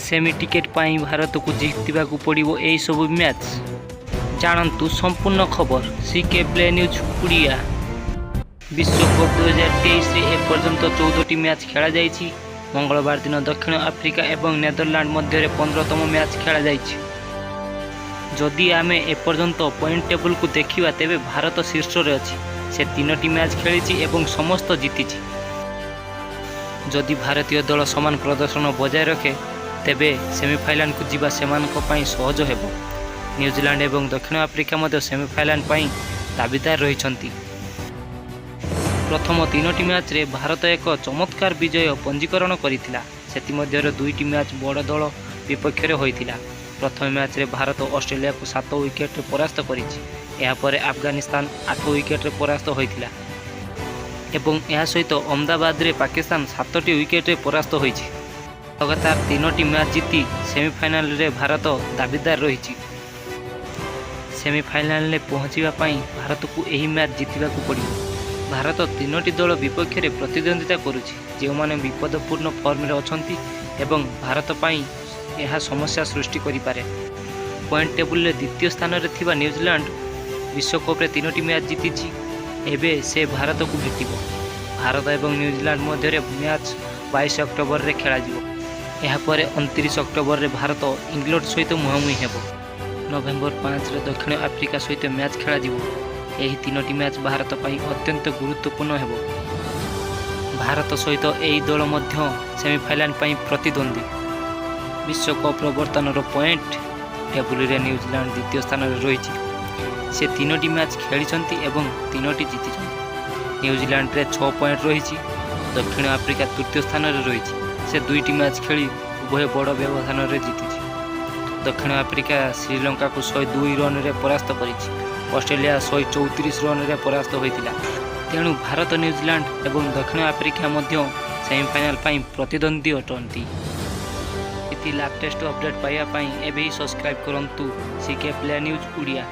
ସେମି ticket ପାଇଁ ଭାରତକୁ ଜିତିବାକୁ ପଡ଼ିବ ଏହିସବୁ ମ୍ୟାଚ୍। ଜାଣନ୍ତୁ ସମ୍ପୂର୍ଣ୍ଣ ଖବର। CK play news Odia. ବିଶ୍ୱକପ୍ 2023ରେ ଏପର୍ଯ୍ୟନ୍ତ 14ଟି ମ୍ୟାଚ୍ ଖେଳାଯାଇଛି। ମଙ୍ଗଳବାର ଦିନ ଦକ୍ଷିଣ ଆଫ୍ରିକା ଏବଂ ନେଦରଲାଣ୍ଡ ମଧ୍ୟରେ 15ତମ ମ୍ୟାଚ୍ ଖେଳାଯାଇଛି। ଯଦି ଆମେ ଏପର୍ଯ୍ୟନ୍ତ ପଏଣ୍ଟ ଟେବୁଲକୁ ଦେଖିବା, ତେବେ ଭାରତ ଶୀର୍ଷରେ ଅଛି। ସେ ତିନୋଟି ମ୍ୟାଚ୍ ଖେଳିଛି ଏବଂ ସମସ୍ତ ଜିତିଛି। ଯଦି ଭାରତୀୟ ଦଳ ସମାନ ପ୍ରଦର୍ଶନ ବଜାୟ ରଖେ, ତେବେ ସେମିଫାଇନାଲକୁ ଯିବା ସେମାନଙ୍କ ପାଇଁ ସହଜ ହେବ। ନ୍ୟୁଜିଲାଣ୍ଡ ଏବଂ ଦକ୍ଷିଣ ଆଫ୍ରିକା ମଧ୍ୟ ସେମିଫାଇନାଲ ପାଇଁ ଦାବିଦାର ରହିଛନ୍ତି। ପ୍ରଥମ ତିନୋଟି ମ୍ୟାଚ୍ରେ ଭାରତ ଏକ ଚମତ୍କାର ବିଜୟ ପଞ୍ଜୀକରଣ କରିଥିଲା। ସେଥିମଧ୍ୟରୁ ଦୁଇଟି ମ୍ୟାଚ୍ ବଡ଼ ଦଳ ବିପକ୍ଷରେ ହୋଇଥିଲା। ପ୍ରଥମ ମ୍ୟାଚ୍ରେ ଭାରତ ଅଷ୍ଟ୍ରେଲିଆକୁ 7 ୱିକେଟରେ ପରାସ୍ତ କରିଛି। ଏହାପରେ ଆଫଗାନିସ୍ତାନ 8 ୱିକେଟରେ ପରାସ୍ତ ହୋଇଥିଲା ଏବଂ ଏହା ସହିତ ଅହମ୍ମଦାବାଦରେ ପାକିସ୍ତାନ 7ଟି ୱିକେଟରେ ପରାସ୍ତ ହୋଇଛି। ଲଗାତାର ତିନୋଟି ମ୍ୟାଚ୍ ଜିତି ସେମିଫାଇନାଲରେ ଭାରତ ଦାବିଦାର ରହିଛି। ସେମିଫାଇନାଲରେ ପହଞ୍ଚିବା ପାଇଁ ଭାରତକୁ ଏହି ମ୍ୟାଚ୍ ଜିତିବାକୁ ପଡ଼ିବ। ଭାରତ ତିନୋଟି ଦଳ ବିପକ୍ଷରେ ପ୍ରତିଦ୍ୱନ୍ଦ୍ୱିତା କରୁଛି, ଯେଉଁମାନେ ବିପଦପୂର୍ଣ୍ଣ ଫର୍ମରେ ଅଛନ୍ତି ଏବଂ ଭାରତ ପାଇଁ ଏହା ସମସ୍ୟା ସୃଷ୍ଟି କରିପାରେ। ପଏଣ୍ଟ ଟେବୁଲରେ ଦ୍ୱିତୀୟ ସ୍ଥାନରେ ଥିବା ନ୍ୟୁଜିଲାଣ୍ଡ ବିଶ୍ୱକପରେ ତିନୋଟି ମ୍ୟାଚ୍ ଜିତିଛି। ଏବେ ସେ ଭାରତକୁ ଭେଟିବ। ଭାରତ ଏବଂ ନ୍ୟୁଜିଲାଣ୍ଡ ମଧ୍ୟରେ ମ୍ୟାଚ୍ 22 ଅକ୍ଟୋବରରେ ଖେଳାଯିବ। ଏହାପରେ 29 ଅକ୍ଟୋବରରେ ଭାରତ ଇଂଲଣ୍ଡ ସହିତ ମୁହାଁମୁହିଁ ହେବ। ନଭେମ୍ବର 5ରେ ଦକ୍ଷିଣ ଆଫ୍ରିକା ସହିତ ମ୍ୟାଚ୍ ଖେଳାଯିବ। ଏହି ତିନୋଟି ମ୍ୟାଚ୍ ଭାରତ ପାଇଁ ଅତ୍ୟନ୍ତ ଗୁରୁତ୍ୱପୂର୍ଣ୍ଣ ହେବ। ଭାରତ ସହିତ ଏହି ଦଳ ମଧ୍ୟ ସେମିଫାଇନାଲ ପାଇଁ ପ୍ରତିଦ୍ୱନ୍ଦ୍ୱୀ। ବିଶ୍ୱକପ୍ର ବର୍ତ୍ତମାନର ପଏଣ୍ଟ ଟେବୁଲରେ ନ୍ୟୁଜିଲାଣ୍ଡ ଦ୍ୱିତୀୟ ସ୍ଥାନରେ ରହିଛି। ସେ ତିନୋଟି ମ୍ୟାଚ୍ ଖେଳିଛନ୍ତି ଏବଂ ତିନୋଟି ଜିତିଛନ୍ତି। ନ୍ୟୁଜିଲାଣ୍ଡରେ 6 ପଏଣ୍ଟ ରହିଛି। ଦକ୍ଷିଣ ଆଫ୍ରିକା ତୃତୀୟ ସ୍ଥାନରେ ରହିଛି। ସେ ଦୁଇଟି ମ୍ୟାଚ୍ ଖେଳି ଉଭୟ ବଡ଼ ବ୍ୟବଧାନରେ ଜିତିଛି। ଦକ୍ଷିଣ ଆଫ୍ରିକା ଶ୍ରୀଲଙ୍କାକୁ 102 ରନରେ ପରାସ୍ତ କରିଛି। ଅଷ୍ଟ୍ରେଲିଆ 134 ରନରେ ପରାସ୍ତ ହୋଇଥିଲା। ତେଣୁ ଭାରତ, ନ୍ୟୁଜିଲାଣ୍ଡ ଏବଂ ଦକ୍ଷିଣ ଆଫ୍ରିକା ମଧ୍ୟ ସେମିଫାଇନାଲ ପାଇଁ ପ୍ରତିଦ୍ୱନ୍ଦ୍ୱୀ ଅଟନ୍ତି। ଏମିତି ଲାଟେଷ୍ଟ ଅପଡେଟ୍ ପାଇବା ପାଇଁ ଏବେ ହିଁ ସବସ୍କ୍ରାଇବ୍ କରନ୍ତୁ ସିକେ ପ୍ଲେ ନ୍ୟୁଜ୍ ଓଡ଼ିଆ।